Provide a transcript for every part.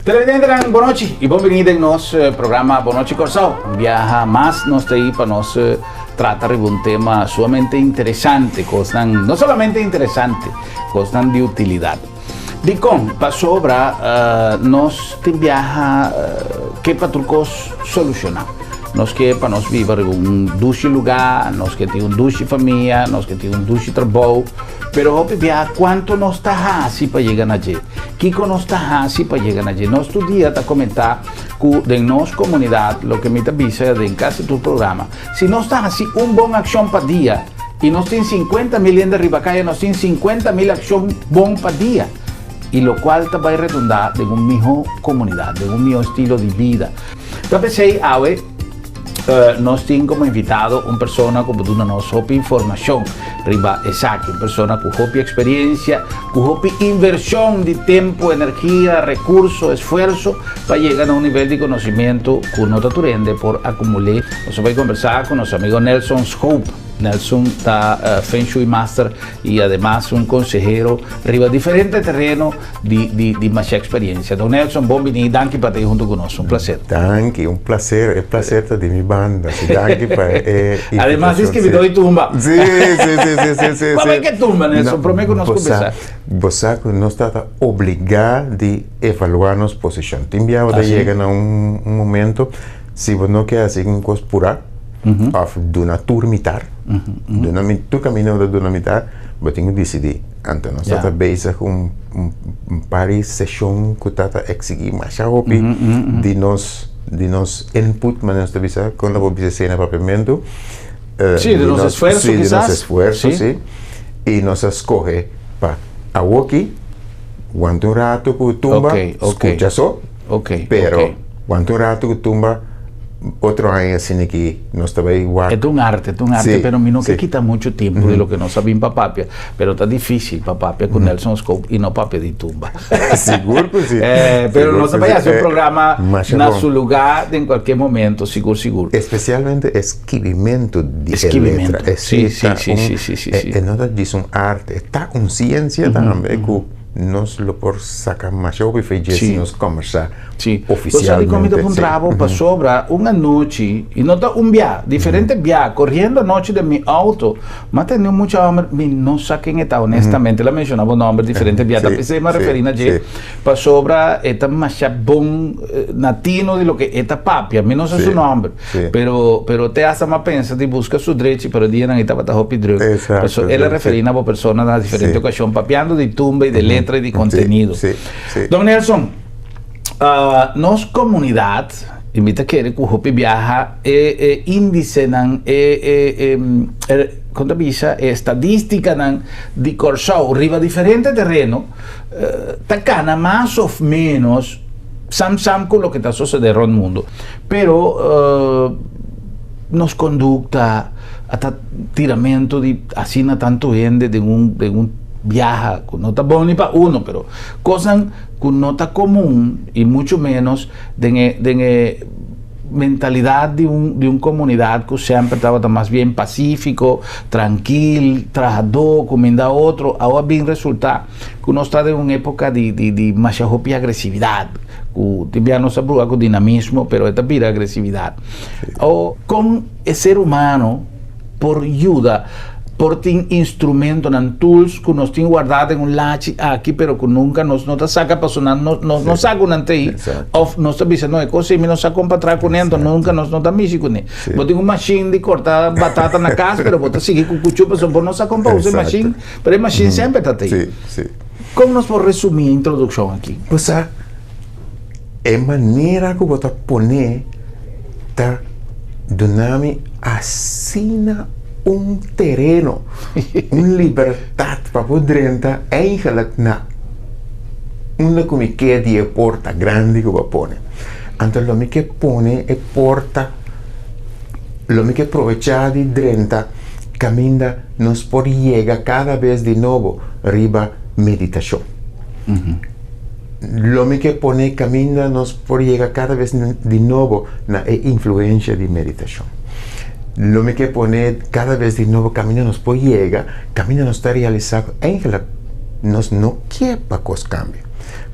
Televidentenan, bon nochi i bon bini den nos programa Bon Nochi Kòrsou. Un biaha mas nos ta ei pa nos trata riba un tema sumamente interesante, kosnan no solamente interesante, kosnan di utilidat. Dikon? Pasobra nos tin biaha ke pa tur kos solushoná. Nos ke pa nos biba riba un dushi lugá, nos ke tin un dushi famia, nos ke tin un dushi trabou. Pero hopi biaha kuantu nos ta hasi pa yega na dje? Kiko nos ta hasi pa yega na dje? Nos tur dia ta komentá ku den nos komunidat, loke mi ta bisa den kasi tur programa, si nos ta hasi un bon akshon pa dia i nos tin 50,000 hende riba kaya, nos tin 50,000 akshon bon pa dia, i lokual ta bai redundá den un mihó komunidat, den un mihó estilo di bida. Ta p'esei awe. Nos tin como invitado un persona cu por duna nos hopi informacion riba esaki, un persona cu hopi experiencia, cu hopi inversion di tempo, energia, recurso, esfuerzo pa yega na un nivel di conocimiento cu no ta tur hende por acumule. Nos a bay conversa cu nos amigo Nelson Schoop. Nelson ta Feng Shui Master y ademas un consehero riba diferente tereno di di di masha experiencia. Don Nelson, bon bini, danki pa ta hunto cu nos, un placer. Danki, un placer, e placer ta di mi banda, si danki pa e invitacion. Ademas di skirbi doi tumba. Si, si, si, si, si, si. Cual ke tumba, Nelson, prome cu nos cuminsa? Bo sa cu nos ta ta obliga di evalua nos posicion. Tin biaha bo ta yega na un momento, si bo no ke haci un cos pura, of duna tur mitar, duna tur caminda bo ta duna mitar, bo tin cu dicidi. Anto nos ta ta bezig ku un par di seshon ku ta ta eksigí masha hopi di nos di nos input, manera nos ta bisa, kon ta por bisa esei na papiamentu. Sí, di nos esfuerso kisas. Sí, di nos esfuerso, sí. I nos a skohe pa awoki wanta un ratu ku tumba, skucha so, pero wanta un ratu ku tumba. Otro aña asina ki nos ta bai wak. E ta un arte, e ta un arte, pero mi no ke kita mucho tempo di loke nos a bin pa papia, pero ta dificil pa papia ku Nelson Scope i no papia di tumba. Sigur ku si. Pero nos ta bai hasi un programa na su lugar den cualkier momento, sigur sigur. Especialmente e skibimento di e letra. Si, si, si, si, si, si. E no ta djis un arte, e ta un ciencia tambe ku nos lo por saca masha hopi fe dje si nos combersa. Sí. Bo sa dikon mi ta puntra bo? Pasobra un anochi, i no ta un bia, diferente bia, koriendo anochi den mi outo, mi a tende un mucha hòmber, mi no sa ken e ta honestamente, el a menshoná bo nòmber diferente bia, ta p'esei mi a referí na dje, pasobra e ta masha bon na tino di loke e ta papia, mi no sa su nòmber, pero pero te hasta mi a pensa di buska su drechi, pero e dianan e tabata hopi drùk, pasobra el a referí na bo persona na diferente okashon, papiando di tumba i di letra i di kontenido. Don Nelson. Nos komunidat, i mi ta kere ku hopi biaha e e índisenan, e e e kon ta bisa, e estadístikanan di Kòrsou riba diferente tereno ta kana mas òf ménos sam sam ku loke ta sosodé rònt mundu. Pero nos kondukta a ta tiramentu di asina tantu hende den un den un biaha ku no ta bon ni pa uno pero kosnan ku no ta komun i muchu ménos den e den e mentalidat di un di un komunidat ku semper tabata mas bien pasífiko, trankil, trahadó, kuminda otro, awo a bin resultá ku nos ta den un époka di di di masha hopi agresividat, ku tin bia nos ta bruha ku dinamismo pero e ta bira agresividat. Awo kon e ser humano por yuda, por tin instrumentonan, tools ku nos tin wardá den un lachi aki pero ku nunka nos no ta saka pasobra nan no nos no sa ku nan ta ei òf nos ta bisa no e kos ei mi no sa kon pa traha kuné anto nunka nos no ta mishi kuné. Bo tin un mashin di korta batata na kas pero bo ta sigui ku kuchú pasobra bo no sa kon pa usa e mashin pero e mashin semper ta ta ei. Kon nos por resumí e introdukshon aki? Bo sa e manera ku bo ta pone ta duna mi asina un tereno, un libertat pa por drenta eigenlijk na unda ku mi ke di e porta grandi ku bo a pone. Anto lo mi ke pone e porta, lo mi ke probechá di drenta kaminda nos por yega kada bes di nobo riba meditashon. Lo mi ke pone kaminda nos por yega kada bes di nobo na e influensha di meditashon. Lo mi ke pone kada bes di nobo kaminda nos por yega, kaminda nos ta realisá ku eigentlik nos no ke pa kos kambia.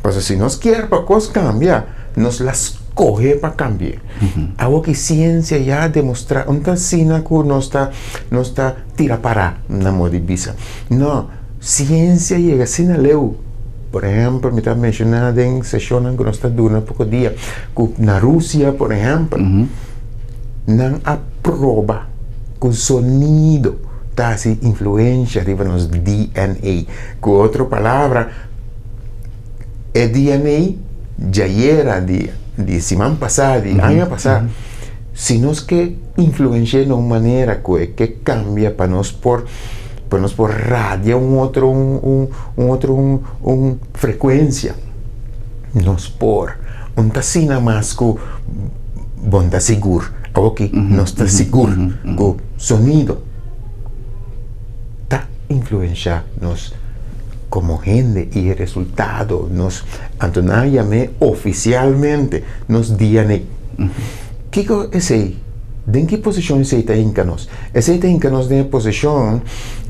Pasobra si nos kier pa kos kambia, nos la skohe pa kambi'é. Awor ki siensia ya a demostrá, un ta asina ku nos ta nos ta tira pará na moda di bisa. No, siensia yega asina leu. Por ehèmpel, mi ta menshoná den seshonnan ku nos ta duna poko dia, ku na Rusia, por ehèmpel, nan a proba ku sonido ta hasi influensha riba nos DNA. Ku otro palabra, e DNA djayera di di siman pasá, di aña pasá, si nos ke influensh'é na un manera ku e ke kambia pa nos por pa nos por radia un otro un un un otro un un frekuensia, nos por. Un ta asina mas ku bo no ta sigur, awoki nos ta sigur ku sonido ta influenshá nos komo hende i e resultado nos anto nan a yam'é ofisialmente nos DNA. Kiko esei? Den ki posishon esei ta hinka nos? Esei ta hinka nos den e posishon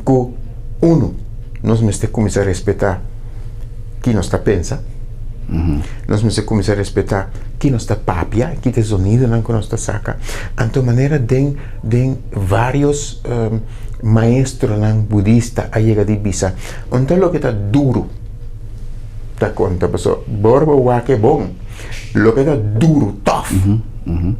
ku unu nos mester kuminsá respetá ki nos ta pensa, nos mester kuminsá respetá ki nos ta papia, ki ta e zonidonan ku nos ta saka. Anto manera den den vários Maestronan budista a yega di bisa, Un ta loke ta duru ta konta, pasobra bo ora bo wak e bon, loke ta duru, tòf,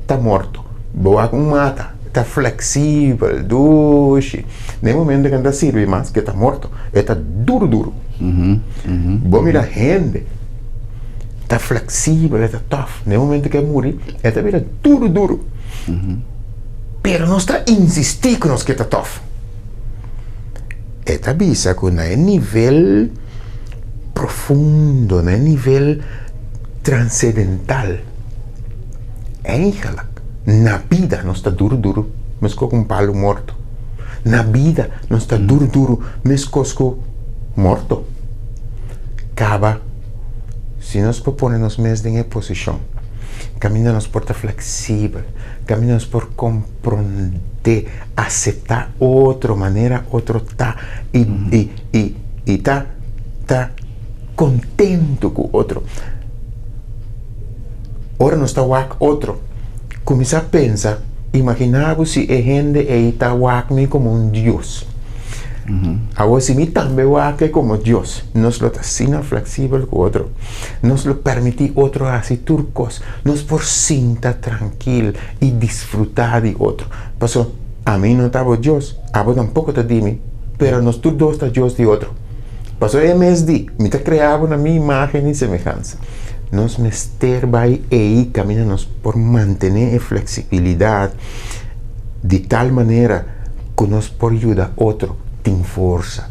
ta morto. Bo wak un mata, ta fleksibel, dushi, na e momento ke no ta sirbi mas, ke ta morto, e ta duru duru. Bo mira hende, ta fleksibel, e ta tòf, na e momento ke e muri, e ta bira duru duru. Pero nos ta insistí ku nos ke ta tòf. E ta bisa ku na e nivel profundo, na e nivel transedental, eigenlik na bida nos ta duru duru meskos ku un palu morto. Na bida nos ta duru duru meskos ku morto. Kaba si nos por pone nos mes den e posishon kaminda nos por ta fleksibel. Kaminda nos por komprondé, aseptá otro manera otro ta i i i i ta ta kontentu ku otro. Ora nos ta wak otro, kuminsá pensa, imaginá bo si e hende ei ta wak mi komo un dios. Awor si mi tambe wak e komo dios, nos lo ta asina fleksibel ku otro. Nos lo permití otro hasi tur kos. Nos por sinta trankil i disfrutá di otro. Pasobra ami no ta bo Dios, abo tampoko ta di mi, pero nos tur dos ta Dios di otro. Pasobra e mes di, Mi ta krea bo na mi imágen i semehansa. Nos mester bai ei kaminda nos por mantené e fleksibilidat di tal manera ku nos por yuda otro tin forsa.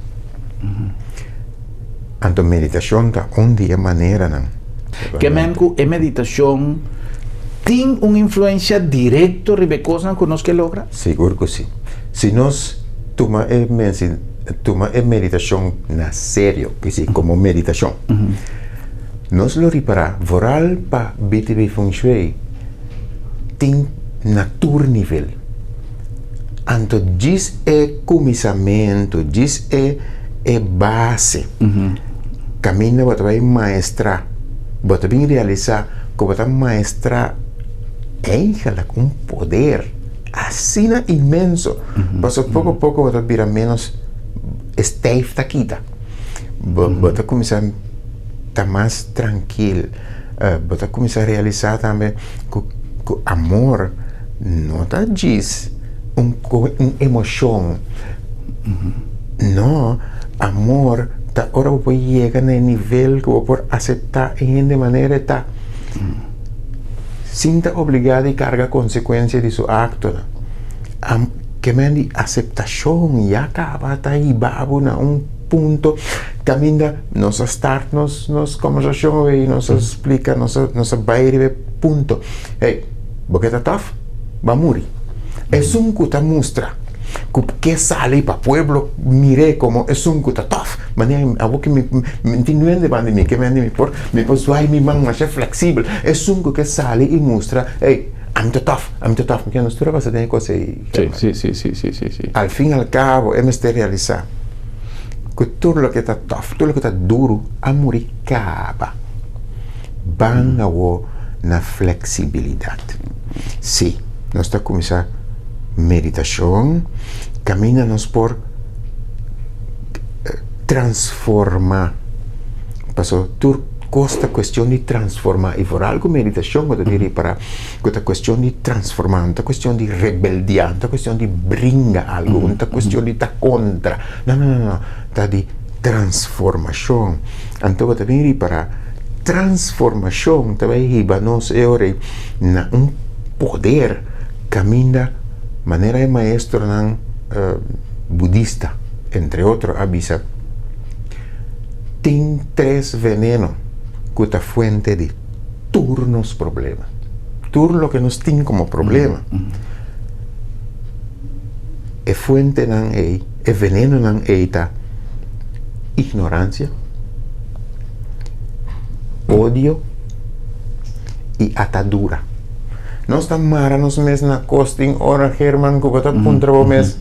Anto meditashon ta un di e maneranan. Ke men ku e meditashon tin un influensia direkto riba e kosnan ku nos ke logra? Sigur ku si. Si nos tuma e tuma e meditashon na serio, ke si komo meditashon, nos lo ripará vooral pa BTB Feng Shui tin na tur nivel. Anto djis e kuminsamentu, djis e e base kaminda bo ta bai maestrá, bo ta bin realisá ku bo ta maestrá eigenlik un poder asina inmenso, pasobra poko poko bo ta bira ménos e stijf ta kita, bo bo ta kuminsá ta mas trankil, bo ta kuminsá realisá tambe ku ku amor no ta djis un un emoshon. No, amor ta ora bo por yega na e nivel ku bo por aseptá e hende manera e ta, sin ta obligá di karga konsekuensia di su aktonan. Am, ke men di aseptashon ya kaba ta hiba bo na un punto kaminda nos a start nos nos kombersashon awor i nos a splika, nos a nos a bai riba e punto, hey, bo ke ta tòf? Bo a muri. Esun ku ta mustra ku ke sali pa pueblo mir'é komo esun ku ta tòf. Manera awor ku mi mi tin nuende banda di mi ke mende mi por mi por zwai mi man masha fleksibel. Esun ku ke sali i mustra, ey, ami ta tòf, ami ta tòf. Mi ke nos tur a pasa den e kos ei, German. Sí, sí, sí, sí, sí, sí. Al fin al kabo e mester realisá ku tur loke ta tòf, tur loke ta duru a muri kaba. Ban awor na fleksibilidat. Sí, nos ta kuminsá meditashon kaminda nos por transformá. Pasobra tur kos ta kuestion di transformá i foral ku meditashon bo ta tin ripará ku ta kuestion di transformá, no ta kuestion di rebeldiá, no ta kuestion di bringa algu, no ta kuestion di ta kontra, no, no, no, no, ta di transformashon. Anto bo ta bin ripará transformashon ta bai hiba nos e ora ei na un poder kaminda manera e maestronan budista entre otro a bisa tin tres veneno ku ta fuente di tur nos problema, tur loke nos tin komo problema e fuentenan ei, e venenonan ei ta ignoransia, odio i atadura. Nos ta mara nos mes na kos tin ora Herman ku bo ta puntra bo mes,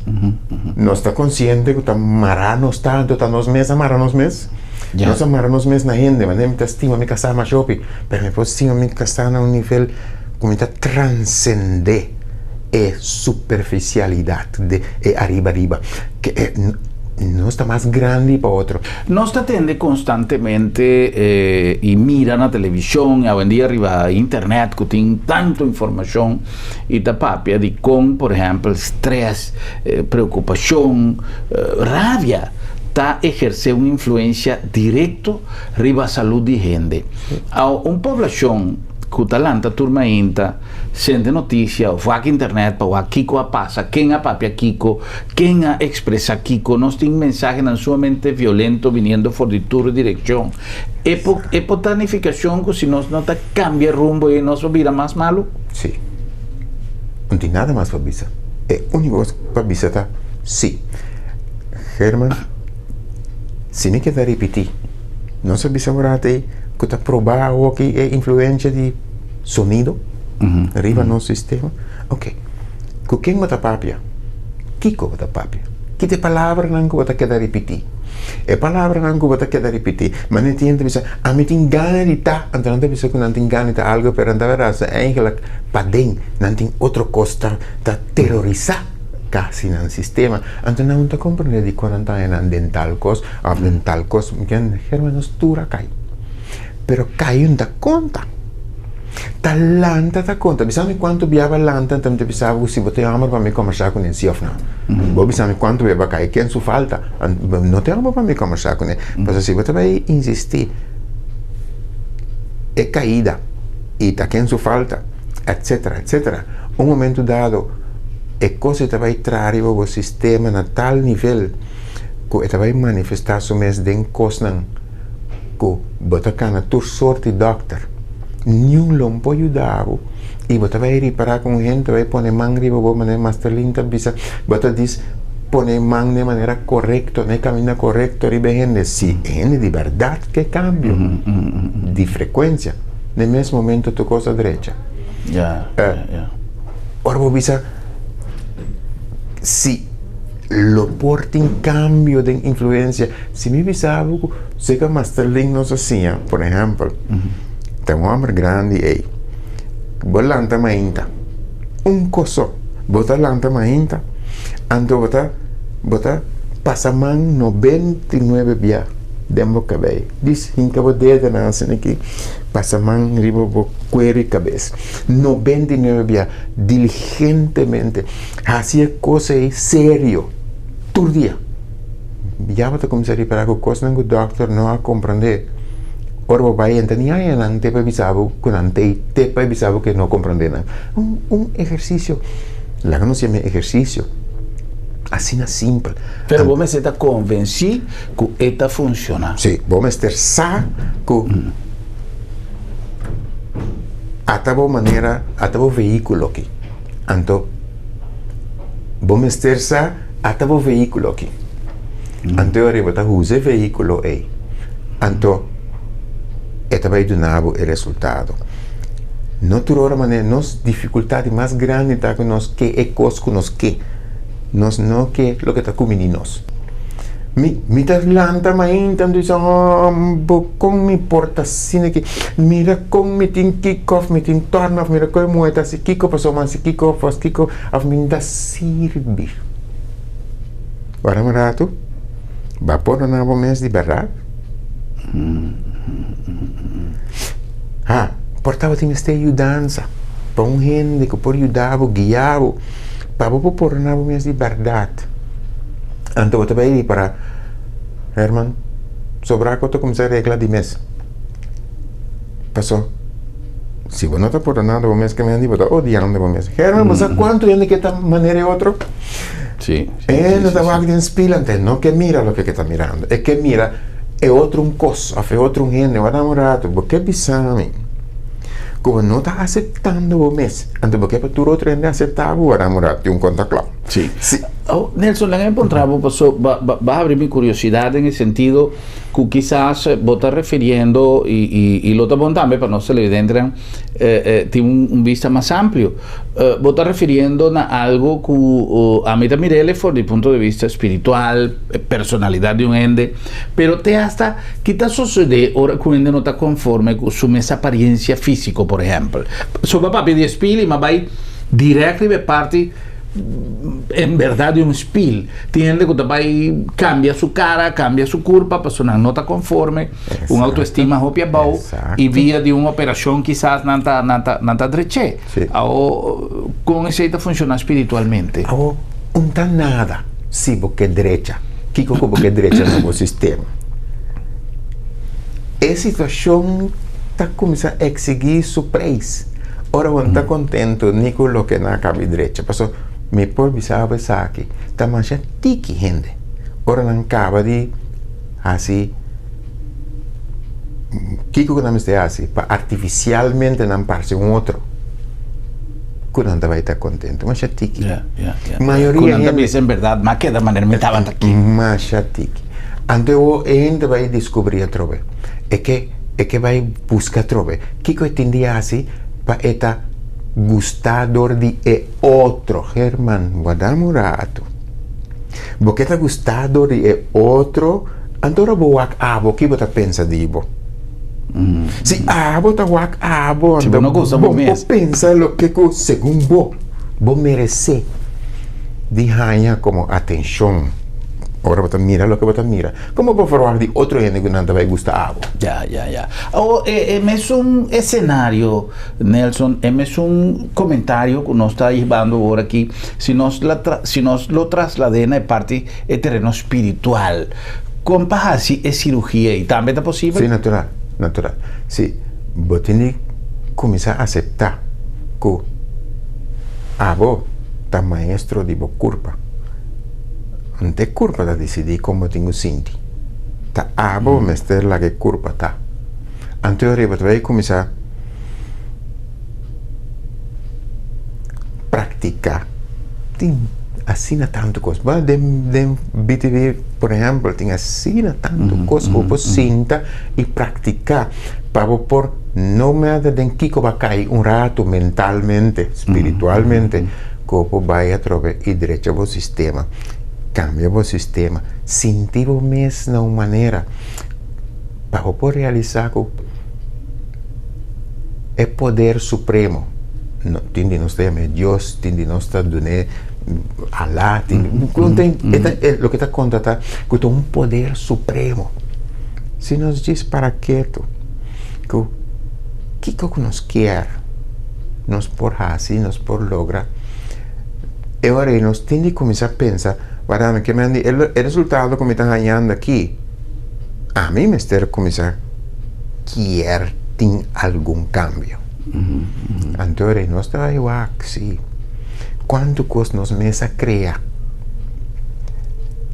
nos ta konsiente ku ta mara nos tantu, ta nos mes a mara nos mes? Nos a mara nos mes na hende, manera mi ta stima mi kasá masha hopi, pero mi por stima mi kasá na un nivel ku mi ta transendé e superficialidad de e ariba ariba, ke e nos ta mas grandi pa otro. Nos ta tende constantemente y mira na television y awendia riba internet cu tin tanto informacion y ta papia di con por ehempel stress, preocupacion, rabia ta eherce un influencia directo riba salud di hende. Awo un poblacion cu ta lanta tur mainta Sende noticia of wak internet pa wak kiko a pasa, ken a papia kiko, ken a expresa kiko. Nos tin mensahenan sumamente violento biniendo for di tur direccion. E por e por ta nificacion cu si nos no ta cambia rumbo ei nos por bira mas malo? Sí. No tin nada mas pa bisa. E unico cos pa bisa ta sí. Herman, si mi keda ripiti, nos a bisa un rato ei cu ta proba awoki e influencia di. Sonido riba nos sistema. Ok, ku ken bo ta papia? Kiko bo ta papia? Ki ta e palabranan ku bo ta keda ripití? E palabranan ku bo ta keda ripití, manera tin hende ta bisa, ami tin gana di ta, anto nan ta bisa ku nan tin gana di ta algu, pero nan ta berdad sa eigenlijk paden nan tin otro kos ta ta terorisá kasi nan sistema. Anto nan no ta komprendé dikon nan ta haña nan den tal kos òf den tal kos. Hermano, nos tur a kai. Pero kai no ta konta. Ta lanta ta konta. Bisa mi kuantu bia bo a lanta anto mi ta bisa bo si bo ta e hòmber pa mi kòmbersá kuné si òf nò. Bo bisa mi kuantu bia bo a kai ken su falta. No ta e hòmber pa mi kòmbersá kuné. Pasobra si bo ta bai insistí e kaida i ta ken su falta etsetera etsetera un momento dado e kos ei ta bai traha riba bo sistema na tal nivel ku e ta bai manifestá su mes den kosnan. ku bo ta kana tur sort di dòkter, niun lo por yuda bo i bo ta bai ripará ku un hende ta bai pone man riba bo manera Masterlin ta bisa, bo ta dis pone man den manera korekto, na e kaminda korekto riba e hende, si e hende di bèrdat ke kambio di frekuensia, na e mes momento tur kos a drecha. Ora bo bisa si lo por tin kambio den influensia. Si mi bisa bo ku seka Masterlink nos a siña, por ehèmpel, ta un hòmber grandi ei, bo lanta mainta, un kos so, bo ta lanta mainta, anto bo ta bo ta pasa man 99 bia den bo kabei, dis hinka bo dedonan asina aki, pasa man riba bo kueru i kabes, 99 bia, diligentemente, hasi e kos ei serio, tur dia. Ya bo ta kuminsá ripará ku kosnan ku dòkter no a komprondé. Ora bo bai enta ni haña nan te pa bisa bo ku nan t'ei te pa bisa bo ku e no komprondé nan. Un un ehersisio, laga nos yama ehersisio asina simpel. Pero bo mester ta konvensí ku e ta funshoná. Sí, bo mester sa ku ata bo manera, ata bo vehíkulo aki. Anto bo mester sa ata bo vehíkulo aki. Anto e ora bo ta usa e vehíkulo ei, anto e ta bai duna bo e resultado. No tur ora manera nos difikultat di mas grandi ta ku nos ke e kos ku nos ke. Nos no ke loke ta kumini nos. Mi mi ta lanta mainta mi ta bisa hombo kon mi por ta asina aki mira kon mi tin kiko of mi tin torna of mira kon e muhe ta hasi kiko pasobra mi hasi kiko of hasi kiko of mi no ta sirbi. Ora un ratu bo a pordona bo mes di bèrdat? Ha, por tabatin mester yudansa pa un hende ku por yuda bo, guia bo, pa bo por pordona bo mes di bèrdat. Anto bo ta bai ripará, Herman, sobrá ku ta kuminsá regla di mes. Paso, si bo no ta pordonando bo mes, kimente bo ta odiando bo mes. Herman, bo sa kuantu hende ke ta manera e otro? Sí. E no ta wak den spil, anto e no ke mira loke ke ta mirando. E ke mira e otro un kos òf e otro un hende. Wak un ratu, bo ke bisa mi ku bo no ta aseptando bo mes, anto bo ke pa tur otro hende aseptá bo? Wak un ratu, tin un konta klòp. Sí. Sí. Oh, Nelson, laga mi puntra bo, paso ba, ba, ba habri mi curiosidad den e sentido cu kisas bo ta refiriendo y, y, y lo ta bon tambe pa nos televidentenan eh, eh, tin un, un vista mas amplio. Eh, bo ta refiriendo na algo cu uh, a mi ta mirele for di punto de vista spiritual, eh, personalidad di un hende, pero te hasta ki ta sucede ora cu un hende no ta conforme cu su mes apariencia físico, por ejemplo. So bo a papia di espil y mi a bay direct riba e parti En berdad di un spil. Tin hende ku ta bai kambia su kara, kambia su kurpa pasobra nan no ta konforme, un autoestima hopi abou i via di un operashon kisas nan ta nan ta nan ta drech'é. Awo kon esei ta funshoná spiritualmente? Awo un ta nada si bo ke drecha. Kiko ku bo ke drecha na bo sistema? E situashon ta kuminsá eksigí su preis. Ora bo no ta kontentu ni ku loke nan a kaba di drecha. Pasobra mi por bisa bo esaki, ta masha tiki hende ora nan kaba di hasi kiko ku nan mester hasi pa artifisialmente nan parse un otro ku nan ta bai ta kontentu. Masha tiki. Mayoria hende. Ku nan ta bisa en bèrdat, m'a keda manera mi tabata aki. Masha tiki. Anto awor e hende bai diskubrí atrobe. E ke e ke bai buska atrobe. Kiko e tin di hasi pa e ta gustá dor di e otro? Herman, wardam un ratu. Bo ke ta gustá dor di e otro, anto ora bo wak abo, ki bo ta pensa di bo? Si abo ta wak abo, Si bo no gusta bo bo mes. por pensa loke ku segun bo, bo meresé di haña komo atenshon. Ora bo ta mira loke bo ta mira, komo bo verwagt di otro hende ku nan ta bai gusta abo? Ya, ya, ya. Awor, e, e mesun esenario, Nelson, e mesun komentario ku nos ta hibando awor aki, si nos la tra, si nos lo traslad'é na e parti, e tereno spiritual, kon pa hasi e sirugia ei? Tambe ta posibel? Sí, natural, natural. Sí, bo tin di kuminsá aseptá ku abo ta maestro di bo kurpa. No ta e kurpa ta disidí kon bo tin ku sinti. Ta abo mester laga e kurpa ta. Anto e riba ta bai kuminsá praktiká. Tin asina tantu kos. Bo den den BTV por ehèmpel tin asina tantu kos ku bo por sinta i praktiká pa bo por no mèter den kiko bo a kai un ratu mentalmente, spiritualmente. Ku bo bai atrobe i drecha bo sistema, kambia bo sistema, sinti bo mes na un manera pa bo por realisá ku e poder supremo, no, tin di nos ta yam'é Dios, tin di nos ta dun'é Alá, tin di, loke ta konta ta ku ta un poder supremo. Si nos djis para ketu ku kiko ku nos kier. nos por hasi, nos por logra. E ora ei nos tin di kuminsá pensa, Wardá mi ke men di e resultado ku mi ta hañando aki, ami mester kuminsá kier tin algun kambio. Anto e ora ei nos ta bai wak si kuantu kos nos mes a krea.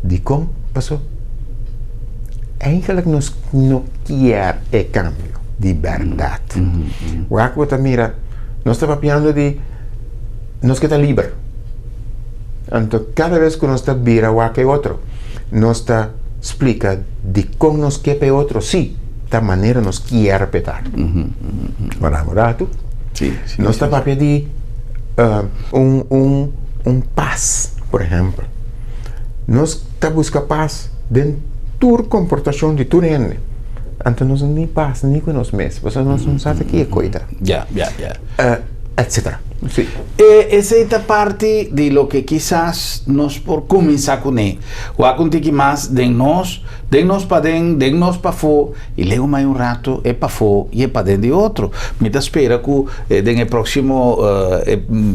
Dikon? Pasobra Eigenlijk nos no kier e cambio di berdad. Wak bo ta mira, nos ta papiando di nos ke ta liber. Anto cada bes ku nos ta bira wak e otro, nos ta splika dikon nos ke pa e otro, si ta manera nos kier pa e ta. Wak un ratu, nos ta papia di un un un pas, por ehempel. Nos ta buska pas. Den tur komportashon di tur hende. Anto nos no ni pas ni ku nos mes, pasobra nos no sa ta ki e koi ta. Ya, ya, ya. Etcetera. Sí. E esei ta parti di loke kisas nos por kuminsá kuné. Wak un tiki mas den nos, den nos paden, den nos pafó, i lego mai un rato e pafó i e paden di otro. Mi ta spera ku den e próksimo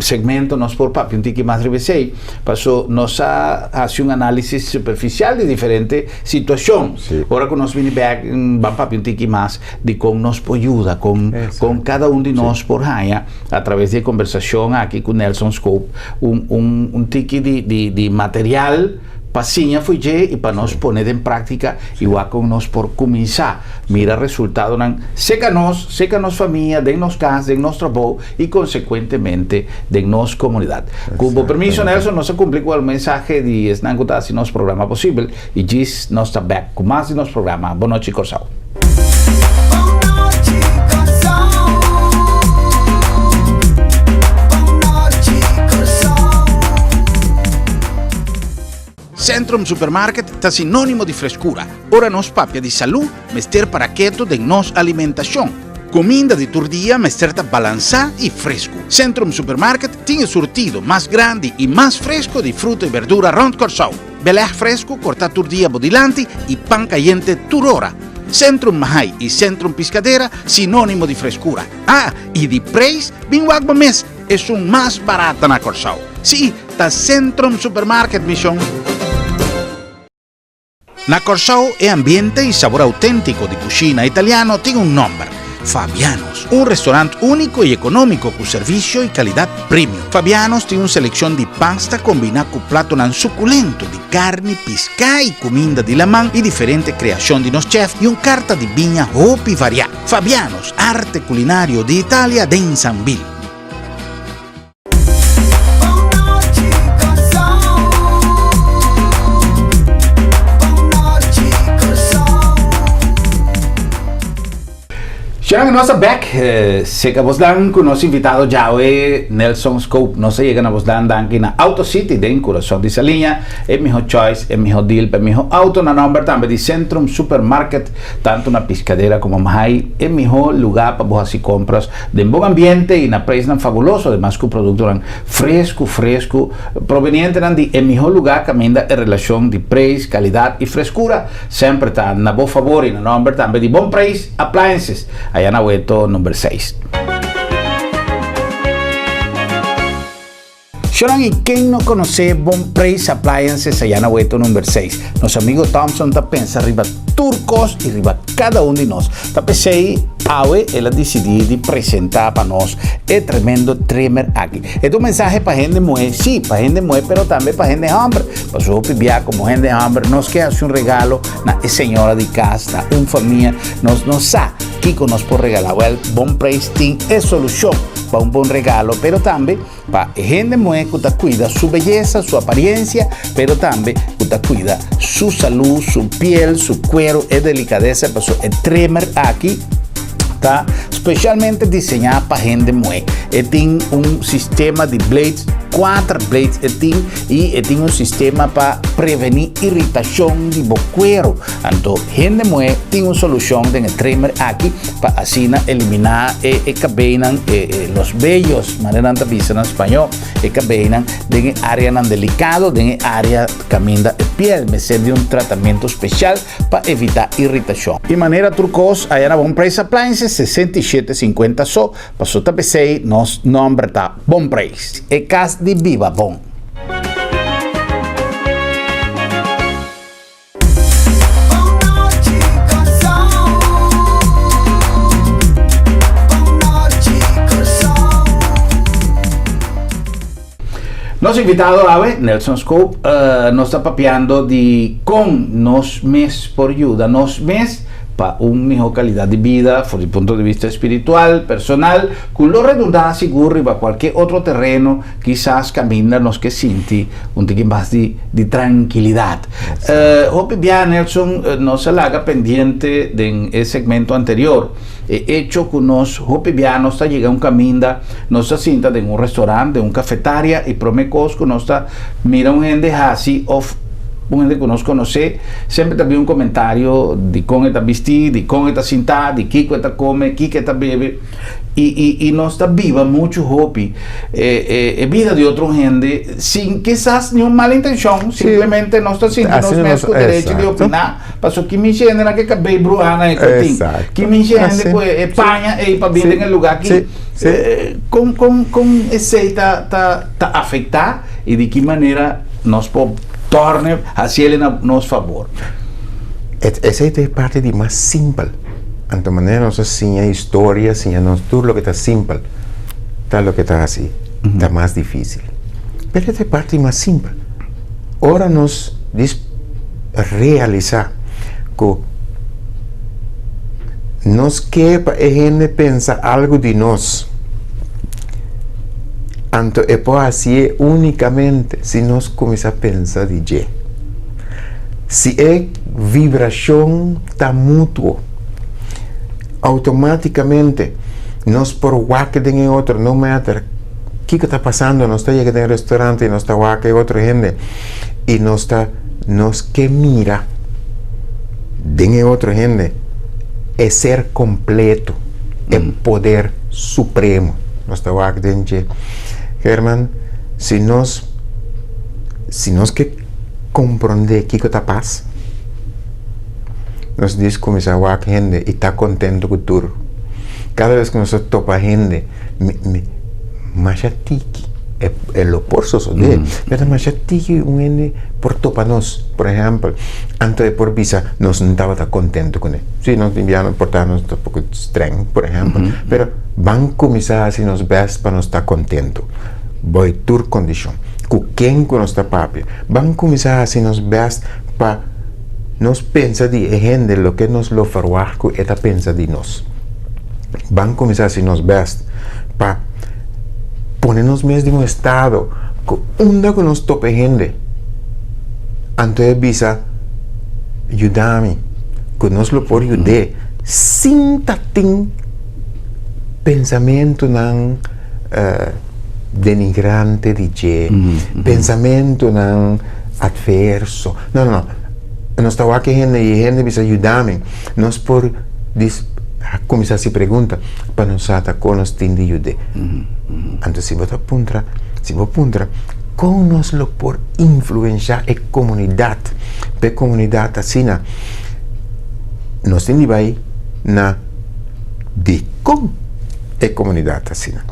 segmento nos por papia un tiki mas riba esei. Paso nos a hasi un análisis superficial di diferente situashon. Sí. Ora ku nos bini bèk, ban papia un tiki mas di kon nos por yuda, kon kon kada un di nos por haña a traves di e kombersashon aki ku Nelson Scope un un un tiki di di di material pa siña fo'i dje i pa nos pone den práktika i wak kon nos por kuminsá mira resultadonan seka nos, seka nos famia, den nos kas, den nos trabou i konsekuentemente den nos komunidat. Ku bo permiso Nelson, nos a kumpli ku el mensahe di esnan ku ta hasi nos programa posibel i djis nos ta bèk ku mas di nos programa Bon Nochi Kòrsou. Centrum Supermarket ta sinónimo di freskura. Ora nos papia di salú, mester para keto den nos alimentashon. Kuminda di tur dia mester ta balansá i fresku. Centrum Supermarket tin e surtido mas grandi i mas fresku di fruta i berdura rònt Kòrsou. Belèg fresku kortá tur dia bo dilanti i pan kayente tur ora. Centrum Mahai i Centrum Piscadera sinónimo di freskura. Ah, i di preis, bin wak bo mes! Esun mas barata na Kòrsou. Sí, ta Centrum Supermarket, mi shon. Na Kòrsou e ambiente i sabor auténtiko di kushina italiano tin un nòmber, Fabiano's. Un restorant úniko i ekonómiko ku servisio i kalidat premium. Fabiano's tin un selekshon di pasta kombiná ku platonan sukulento di karni, piská i kuminda di laman i diferente kreashon di nos chèf i un karta di biña hopi variá. Fabiano's, arte kulinario di Italia den Sambil. Sharon, nos ta bek. Seka bosnan ku nos invitado djawe, Nelson Scope. Nos a yega na bosnan danki na Auto City den Kurason di Saliña. E miho choice, e miho deal pa e miho auto na nomber tambe di Centrum Supermarket, tanto na Piscadera como Mahaai. E miho luga pa bo hasi compras Den bon ambiente i na preisnan fabuloso, ademas ku produktonan fresku fresku provenientenan di e mihó lugá kaminda e relashon di preis, kalidat i freskura semper ta na bo fabor i na nòmber tambe di Bon Preis Appliances, aya na Weto number seis. Shonan i ken no konosé Bon Preis Appliances aya na Weto number seis? Nos amigo Thompson ta pensa riba tur kos i riba kada un di nos. Ta p'esei awe el a disidí di presentá pa nos e tremendo trimmer aki. E ta un mensahe pa hende muhé, sí, pa hende muhé, pero tambe pa hende hòmber. Pasobra hopi bia komo hende hòmber nos ke hasi un regalo na e señora di kas, na un famia. Nos no sa kiko nos por regalá. Wèl, Bon Preis tin e solushon pa un bon regalo, pero tambe Pa e hende muhé ku ta kuida su beyesa, su apariencia, pero tambe ku ta kuida su salú, su piel, su kuero, e delikadesa, paso e trimmer aki ta spesialmente diseñá pa hende muhé. E tin un sistema di blades, kuater blades e tin, i e tin un sistema pa prevení iritashon di bo kuero. Anto hende muhé tin un solushon den e trimmer aki pa asina eliminá e e kabeinan, e e los bellos, manera nan ta bisa na spañó, e kabeinan den e áreanan delikado, den e área kaminda e piel mester di un tratamentu spesial pa evitá iritashon. I manera tur kos aya na Bon Preis Appliances, 67 50 so, paso ta p'esei nos nòmber ta Bon Preis, e kas di biba bon. Nos invitado awe, Nelson Scope, uh, nos ta papiando di con nos mes por yuda nos mes pa un mihó calidad di bida for di punto di vista espiritual, personal, cu lo redundá sigur riba cualkier otro terreno Kisas kaminda nos ke sinti un tiki mas di di trankilidat. Hopi bia Nelson nos a laga pendiente den e segmento anterior e echo ku nos hopi bia nos ta yega un kaminda nos ta sinta den un restaurant, den un kafetaria i prome kos ku nos ta mira un hende hasi òf Un hende ku nos konosé semper ta bin un komentario di kon e ta bistí, di kon e ta sintá, di kiko e ta kome, kiko e ta bebe. I i i nos ta biba muchu hopi e e e bida di otro hende sin kisas niun mal intenshon, simplemente nos ta sinti nos mes ku derecho di opiná pasobra ki mishi hendenan ke kabei bruhá na e kotin, ki mishi hende ku e paña ei pa bin den e lugá aki. Kon kon kon esei ta ta ta afektá i di ki manera nos por torne hasiel na nos fabor? Esei ta e parti di mas simpel. Anto manera nos a siña historia, siña nos tur loke ta simpel ta loke ta hasi ta mas dificil. Pero e ta e parti mas simpel. Ora nos dis realisa ku nos ke pa e hende pensa algu di nos, anto e por hasié unicamente si nos kuminsá pensa di dje. Si e vibrashon ta mutuo, outomátikamente nos por wak den e otro, no matter kiko ta pasando, nos ta yega den restaurante i nos ta wak e otro hende i nos ta nos ke mira den e otro hende e ser kompleto, e poder supremo, nos ta wak den dje. Herman, si nos si nos ke komprondé kiko ta pas, nos dis kuminsá wak hende i ta kontentu ku tur. Kada bes ku nos ta topa hende, mi, mi, masha tiki, e, e lo por sosodé, pero ta masha tiki un hende por topa nos, por ehèmpel, anto e por bisa nos no tabata kontentu kuné. Sí, nos tin biaha por ta nos ta poko strèng, por ehèmpel, pero ban kuminsá hasi nos bèst pa nos ta kontentu, bou tur kondishon. Ku ken ku nos ta papia, ban kuminsá hasi nos bèst pa nos pensa di e hende loke nos lo ferwagt ku e ta pensa di nos. Ban kuminsá hasi nos bèst pa pone nos mes den un estado ku unda ku nos topa e hende, anto e bisa, Yuda mi, ku nos lo por yud'é sin ta tin pensamentunan denigrante di dje, pensamentunan adverso. No, no, no. Nos ta wak e hende i e hende bisa yuda mi. Nos por dis kuminsá hasi pregunta pa nos sa ta kon nos tin di yud'é. Anto si bo ta puntra, si bo puntra kon nos lo por influenshá e komunidat pa e komunidat asina, nos tin di bai na dikon e komunidat asina.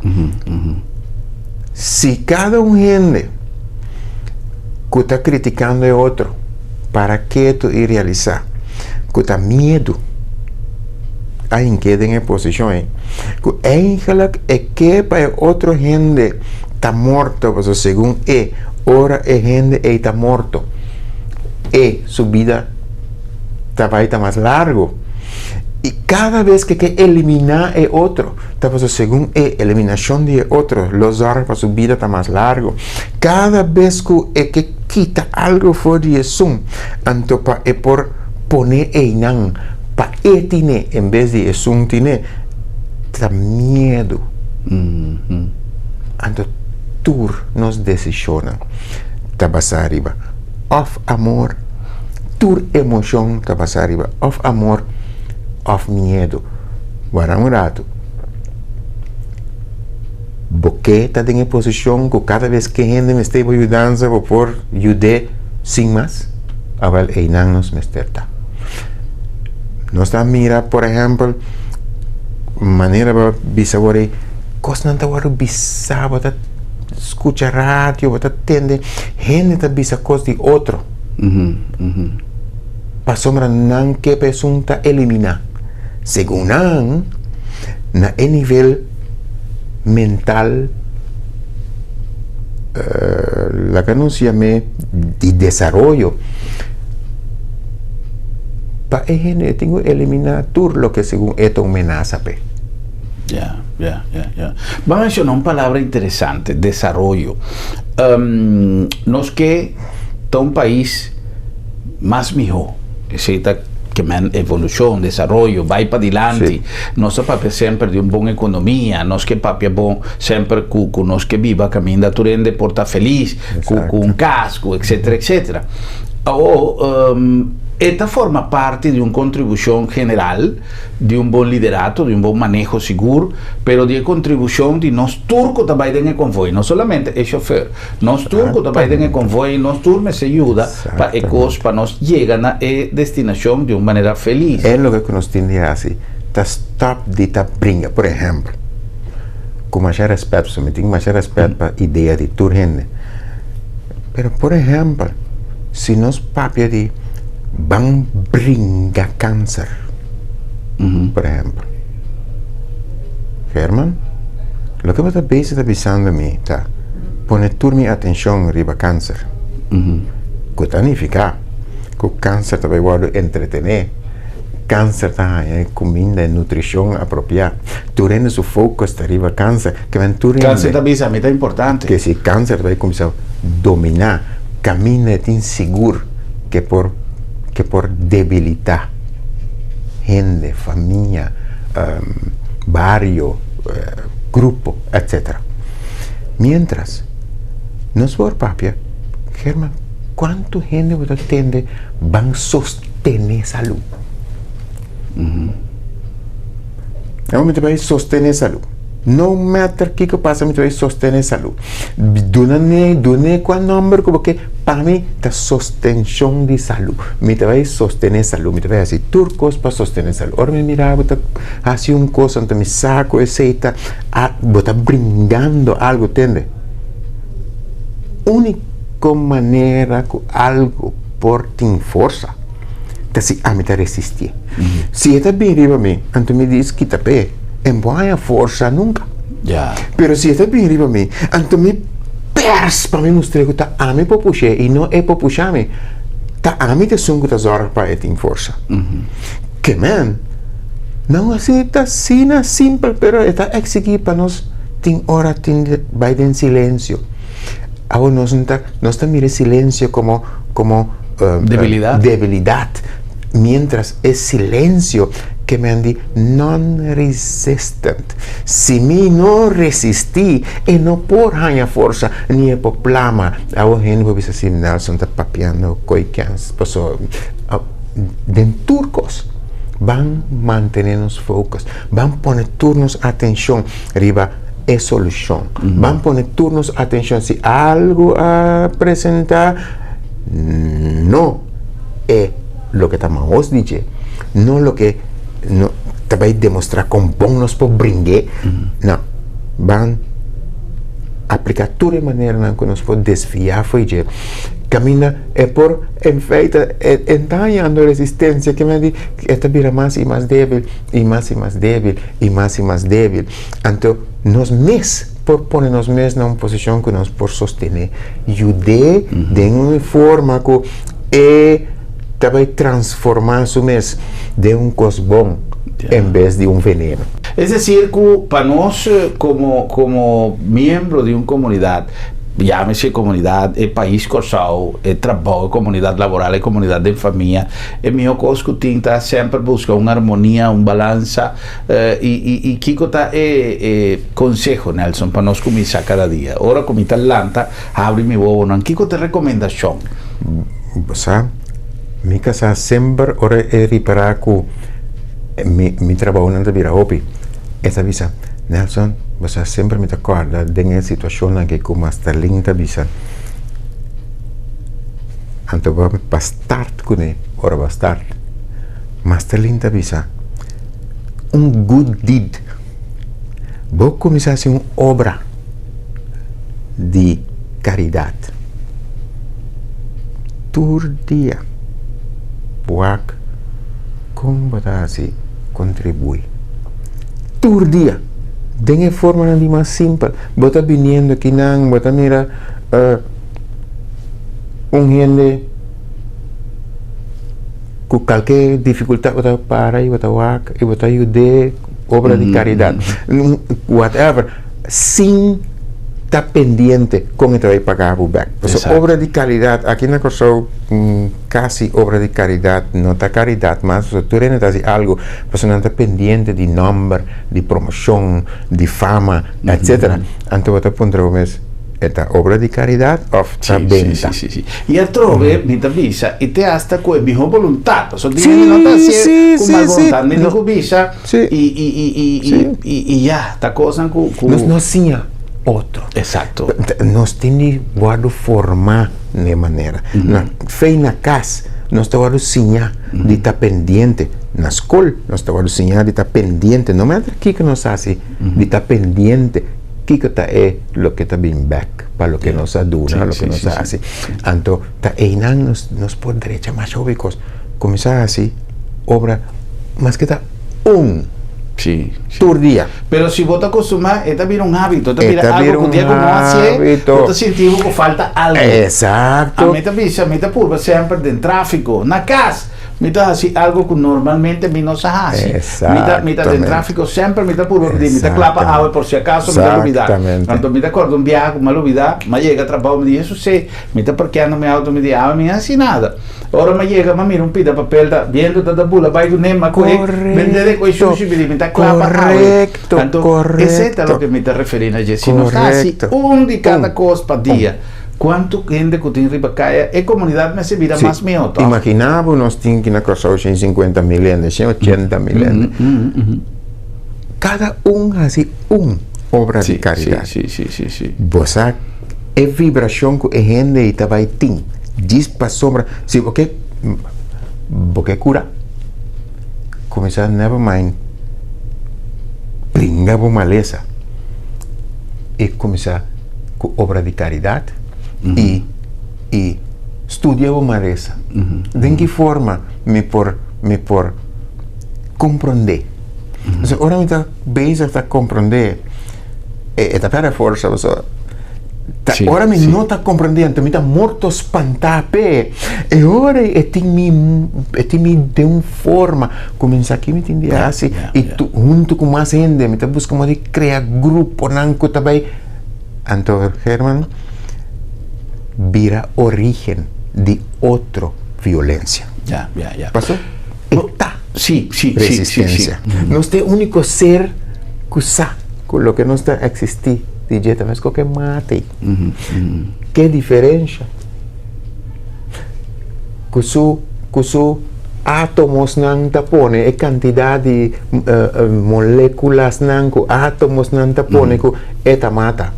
Si kada un hende ku ta kritikando e otro para ketu i realisá ku ta miedu a hink'é den e posishon ei, ku eigenlik e ke pa e otro hende ta morto, pasobra segun e, ora e hende ei ta morto, e su bida ta bai ta mas largu. I kada bes ku e ke eliminá e otro, ta pasobra segun e, eliminashon di e otro lo zòrg pa su bida ta mas largu. Kada bes ku e ke kita algu for di esun, anto pa e por pone einan pa e tine en bes di esun tine, ta miedu. Anto tur nos desishonnan ta basá riba òf amor, tur emoshon ta basá riba òf amor òf miedu. Wara un ratu. Bo ke ta den e posishon ku kada bes ke hende mester bo yudansa bo por yud'é sin mas? Awèl einan nos mester ta. Nos ta mira por ehèmpel manera bo a bisa wor ei kosnan ta wòrdu bisá bo ta skucha radio bo ta tende hende ta bisa kos di otro pasobra nan ke pa esun ta eliminá. Segun nan, na e nivel mental, laga nos yam'é di desaroyo, pa e hende e tin ku eliminá tur loke segun e ta un menasa p'e. Ya, ya, ya, ya. Bo a menshoná un palabra interesante, desaroyo. Nos ke ta un pais mas mihó. Esei ta ke men evolushon, desaroyo, bai padilanti. Nos ta papia semper di un bon ekonomia, nos ke papia bon semper ku ku nos ke biba kaminda tur hende por ta felis, ku ku un kas, ku etsetera etsetera. Awor, e ta forma parti di un kontribushon general, di un bon liderato, di un bon maneho sigur, pero di e kontribushon di nos tur ku ta bai den e konvoi, no solamente e shofer. Nos tur ku ta bai den e konvoi, nos tur mester yuda pa e kos pa nos yega na e destinashon di un manera felis. E loke ku nos tin di hasi ta stòp di ta bringa. Por ehèmpel, ku masha rèspèt, pasobra mi tin masha rèspèt pa idea di tur hende. Pero por ehèmpel, si nos papia di ban bringa kanser, por ehèmpel, Herman, loke bo ta bezig ta bisando mi ta pone tur mi atenshon riba kanser, ku ta nifiká ku kanser ta bai wòrdu entretené, kanser ta haña e kuminda, e nutrishon apropiá, tur hende su focus ta riba kanser, ke men tur hende. Kanser ta bisa mi ta importante. Ke si kanser ta bai kuminsá dominá kaminda e tin sigur ke por ke por debilitá hende, famia, bario, grupo, etcetera. Mientras nos por papia, German, kuantu hende bo ta tende ban sostené salú? Awor mi ta bai sostené salú. No matter kiko pasa mi ta bai sostené salú. Duna ne, dun'é kua nòmber ku bo ke, pa mi ta sostenshon di salú. Mi ta bai sostené salú, mi ta bai hasi tur kos pa sostené salú. Ora mi mira bo ta hasi un kos anto mi sa ku esei ta, bo ta brindando algu, tende? Úniko manera ku algu por tin forsa ta si ami ta resistié. Si e ta bin riba mi, anto mi dis kita p'e, e no por haña forsa nunka. Pero si e ta bin riba mi, anto mi pèrs pa mi mustr'é ku ta ami por push'é i no e por pusha mi. Ta ami ta esun ku ta zòrg pa e tin forsa. Ke men, no asina ta asina simpel, pero e ta eksigí pa nos tin ora tin di bai den silensio. Awor nos no ta, nos ta mira e silensio komo, komo Debilidat. debilidat, mientras e silensio ke men di non-resistant. Si mi no resistí, e no por haña forsa ni e por plama. Awor hende por bisa si Nelson ta papiando koe kens, paso den tur kos ban mantené nos focus, ban pone tur nos atenshon riba e solushon. Ban pone tur nos atenshon si algu a presentá, no e loke ta mahos di dje, no loke no ta bai demostrá kon bon nos por bring'é, no, ban apliká tur e maneranan ku nos por desviá fo'i dje, kaminda e por en feite e ta hañando resistensia, ke men di e ta bira mas i mas débil, i mas i mas débil, i mas i mas débil. Anto nos mes por pone nos mes na un posishon ku nos por sostené, yud'é den un forma ku e ta bai transformá su mes den un kos bon en bes di un veneno. Es desir ku pa nos komo komo miembro di un komunidat, yámese komunidat e pais Kòrsou, e trabou, e komunidat laboral, e komunidat den famia, e mihó kos ku tin ta semper buska un armonia, un balansa. I kiko ta e e konseho, Nelson, pa nos kuminsá kada dia? Ora ku mi ta lanta, habri mi wowonan, kiko ta e rekomendashon? Bo sa, mi kasá semper ora e ripará ku mi mi trabounan ta bira hopi, e ta bisa, Nelson, bo sa semper mi ta kòrda den e situashonnan aki ku Masterlin ta bisa, anto bo pa start kuné, ora bo a start, Masterlin ta bisa, un good deed. Bo kuminsá hasi un obra di karidat tur dia. Wak kon bo ta hasi kontribuí tur dia den e formanan di mas simpel. Bo ta biniendo akinan, bo ta mira un hende. Ku kalke difikultat bo ta para i bo ta wak i bo ta yud'é obra di karidat whatever sin ta pendiente kon e ta bai paga bo bek pasobra obra di karidat aki na Kòrsou kasi obra di karidat no ta karidat mas pasobra tur hende ta hasi algu pasobra nan ta pendiente di nòmber di promoshon di fama etsetera anto bo ta puntra bo mes. E ta obra di karidat òf ta benta? Sí, sí, sí. I atrobe mi ta bisa, i te asta ku e mihó boluntat. Pasobra tin hende no ta hasié ku mal boluntat. Mi tin ku bisa i i i i i i ya, ta kosnan ku ku. Nos no siña otro. Eksakto. Nos tin di wòrdu formá na e manera. Na fe i na kas nos ta wòrdu siña di ta pendiente. Na skol nos ta wòrdu siña di ta pendiente. No matter kiko nos hasi, di ta pendiente. Kiko ta e loke ta bin bek pa loke nos a duna, loke nos a hasi. Anto ta einan nos nos por drecha masha hopi kos. Kuminsá hasi obra maske ta un tur dia. Pero si bo ta kustumá e ta bira un hábito, e ta bira algu ku dia ku no hasié bo ta sinti bo ku falta algu. Exacto. Ami ta bisa, mi ta purba semper den tráfiko, na kas. Mi ta hasi algo ku normalmente mi no sa hasi. Mi ta mi ta den tráfiko semper mi ta purba pidi mi ta klapa awe por si akaso mi ta lubidá. Anto mi ta kòrda un biaha ku mi a lubidá, mi a yega trabou mi di Hesus se, mi ta parkeando mi outo mi di awe mi a hasi nada. Ora mi a yega mi a mira un pida papel ta bientu ta ta bula bai kuné mi a kohe bende de kohe shushi mi di mi ta klapa awe. Anto esei ta loke mi ta referí na dje. Si nos ta hasi un di kada kos pa dia. Kuantu hende ku tin riba kaya, e komunidat mester bira mas mihó, tòg? Imaginá bo nos tin ki na Kòrsou 150 mil hende, 180 mil hende. Kada un hasi un obra di karidat. Bo sa e vibrashon ku e hende ei ta bai tin djis pasobra si bo ke bo ke kura kuminsá never mind bringa bo malesa i kuminsá ku obra di karidat i i studia bo malesa. Den ki forma mi por mi por komprondé? Entonces ora mi ta bezig ta komprondé e ta pèrdè forsa pasobra ta ora mi no ta komprondé anto mi ta morto spantá p'e e ora e tin mi e tin mi den un forma kuminsá ki mi tin di hasi i huntu ku mas hende mi ta buska moda di krea gruponan ku ta bai Anto Herman bira origen di otro violencia. Ya, ya, ya. Paso e ta Sí, sí, resistencia. Sí, sí, sí. Nos ta e unico ser cu sa cu loke nos ta existi di dje ta mesco ke mate. Ke diferencia cu su cu su átomosnan ta pone, e kantidat di molekulasnan ku átomosnan ta pone ku e ta mata.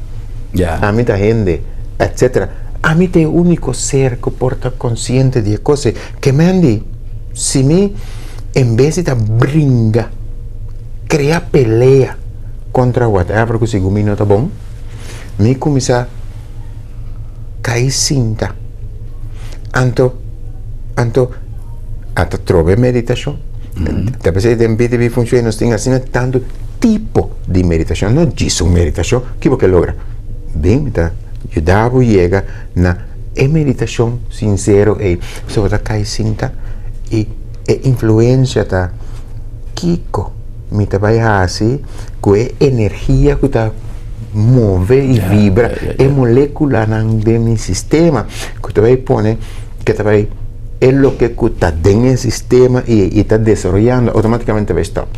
Ami ta hende, etsetera. Ami ta e úniko ser ku por ta konsiente di e kos ei. Ke men di, si mi en bes di ta bringa, krea pelea kontra whatever ku segun mi no ta bon, mi kuminsá kai sinta. Anto, anto a ta trobe meditashon. Ta p'esei den BTB Feng Shui nos tin asina tantu tipo di meditashon, no djis un meditashon. Ki bo ke logra? Bin mi ta yuda bo yega na e meditashon sinsero ei. So bo ta kai sinta i e influensia ta kiko mi ta bai hasi ku e energia ku ta move i vibra e molekulanan den mi sistema ku ta bai pone ke ta bai e loke ku ta den e sistema i ta desaroyando outomatikamente ta bai stòp.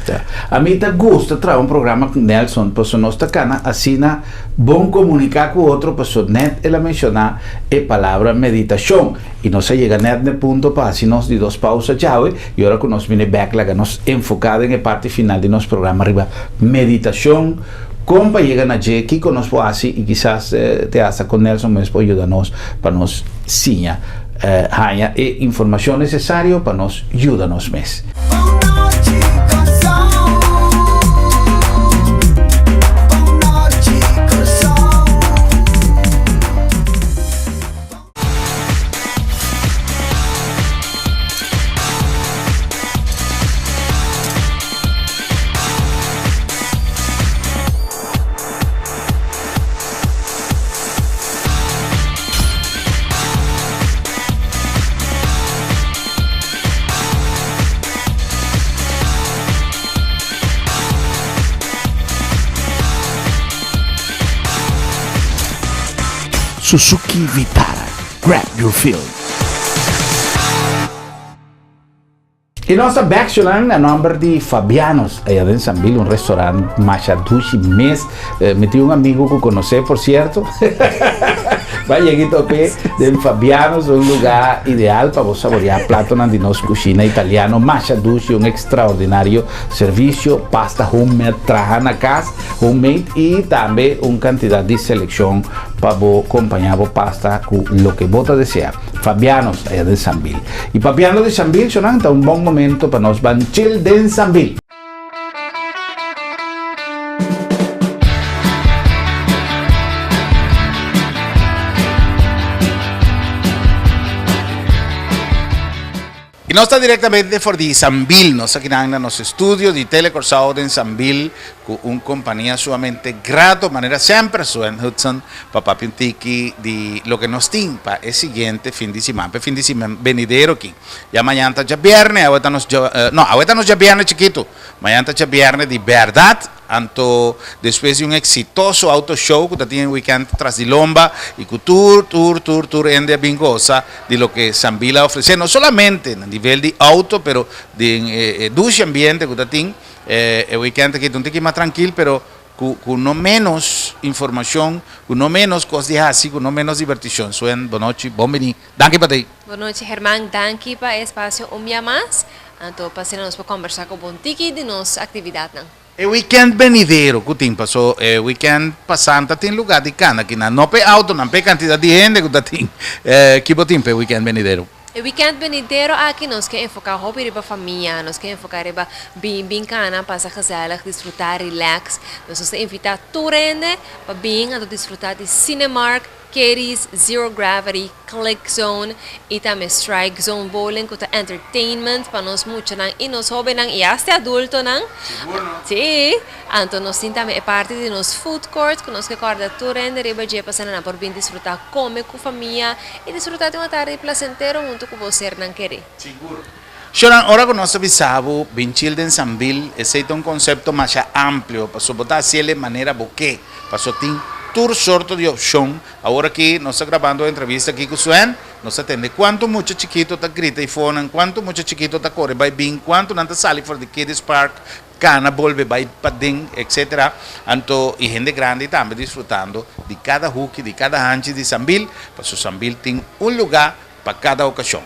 Ami ta gusta traha un programa ku Nelson pasobra nos ta kana asina bon komuniká ku otro pasobra nèt el a menshoná e palabra meditashon i nos a yega nèt na e punto pa hasi nos di dos pausa djawe i ora ku nos bini bèk laga nos enfoká den e parti final di nos programa riba meditashon. Kon pa yega na dje, kiko nos por hasi i kisas te hasta kon Nelson mes por yuda nos pa nos siña haña e informashon nesesario pa nos yuda nos mes. Suzuki Vitara, grab your feeling. I nos ta bek shunan na nomber di Fabiano's aya den Sambil, un restaurant masha dushi mes. Mi tin un amigo ku konosé por sierto. Bai yega i top'é den Fabiano's, un lugá ideal pa bo saboreá platonan di nos kushina italiano masha dushi, un ekstraordinario servisio, pasta homemade traha na kas, homemade, i tambe un kantidat di selekshon pa bo kompañá bo pasta ku loke bo ta deseá. Fabiano's aya den Sambil. I papiando di Sambil, shonan, ta un bon momento pa nos ban chill den Sambil. I nos ta directamente for di Sambil, nos ta kinan na nos estudio di Tele Corsao den Sambil cu un compania sumamente grato manera semper, Suen Hudson, pa papia un tiki di loke nos tin pa e siguiente fin di siman, pa e fin di siman benidero aki. Ya mañan ta djabierne, awe ta nos dja, no, awe ta nos djabierne chikitu, mañan ta djabierne di bèrdat, anto despues di un eksitoso auto show ku ta tin e wikènt tras di lomba i ku tur, tur, tur, tur hende a bin gosa di loke Sambil a ofresé, no solamente na nivel di auto, pero den e dushi ambiente ku ta tin e wikènt aki ta un tiki mas trankil, pero Ku ku no ménos informashon, ku no ménos kos di hasi, ku no ménos dibertishon. Suen, bonochi, bon bini. Danki pa tei. Bonochi Herman, danki pa e espasio un bia mas. Anto pa asina nos por kòmbersá ku bon tiki di nos aktividatnan. E wikènt benidero ku tin paso e wikènt pasá ta tin lugá di kana kinan, no pa e outonan, pa e kantidat di hende ku ta tin. Ki bo tin pa e wikènt benidero? E wikènt benidero aki nos ke enfoká hopi riba famia, nos ke enfoká riba bin bin kana, pasa gezellig, disfrutá, relax. Nos nos ta invitá tur hende pa bin anto disfrutá di Cinemark, Katie's, Zero Gravity, Click Zone i tambe Strike Zone Bowling ku ta entertainment pa nos muchanan i nos hóbennan i asta e adultonan. Sigur no? Sí! Anto nos tin tambe e parti di nos food court ku nos ke kòrda tur hende riba dje pasobra nan por bin disfrutá kome ku famia i disfrutá di un atardi plasentero huntu ku bo sernan kerí. Sigur. Shonan, ora ku nos ta bisa bo bin chil den Sambil, esei ta un konsepto masha amplio, pasobra bo ta hasiel e manera bo ke, pasobra tin tur sorto di opshon. Awor aki nos ta grabando e entrevista aki ku Sven, nos ta tende kuantu mucha chikito ta grita i fonan, kuantu mucha chikito ta kore bai bin, kuantu nan ta sali for di Kiddies Park, Cana bolbe bai paden etc. Anto y hende grandi tambe disfrutando di cada huki, di cada hanchi di Sambil, paso Sambil tin un luga pa cada ocasion.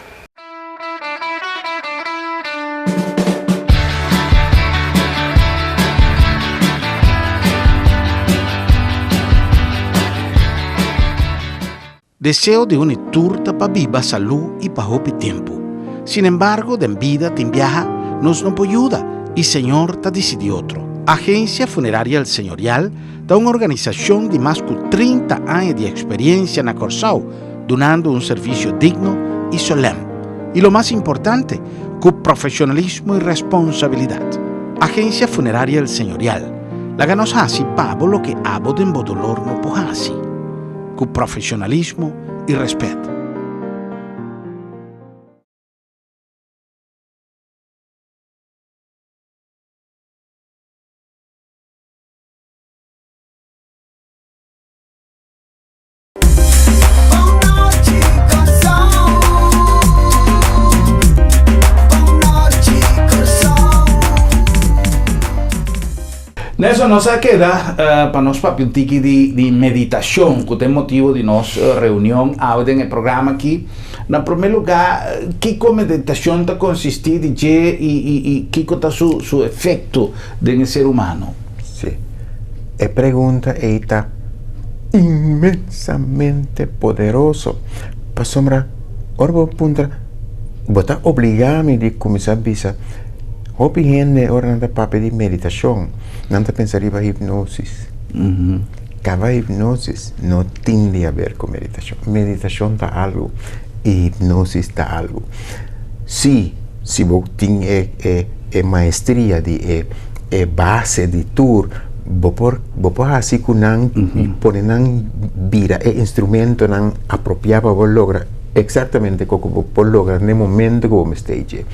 Deseo di un i tur ta pa biba salú i pa hopi tempu. Sinembargo, den bida tin biaha nos no por yuda i Señor ta disidí otro. Agencia Funeraria El Señorial ta un organisashon di mas ku 30 aña di eksperiencia na Kòrsou, dunando un servisio digno i solèm. I lo mas importante, ku profeshonalismo i responsabilidat. Agencia Funeraria El Señorial, laga nos hasi pa bo loke abo den bo dolor no por hasi. Ku profesionalismo i respet. Nelson, nos a keda pa nos papia un tiki di meditashon ku ta e motibu di nos reunion awe den e programa aki. Na promé lugá, kiko meditashon ta konsistí di dje i kiko ta su efekto den e ser humano? Sí, e pregunta ei ta inmensamente poderoso pasobra ora bo puntra bo ta obligá mi di kuminsá bisa. Hopi hende ora nan ta papia di meditashon, nan ta pensa riba hipnosis. Kaba hipnosis no tin di haber ku meditashon. Meditashon ta algu i hipnosis ta algu. Si, si bo tin e e e maestria di e e base di tur, bo por bo por hasi ku nan pone nan bira e instrumentonan apropiá pa bo logra eksaktamente kiko bo por logra na e momento ku bo mester dje.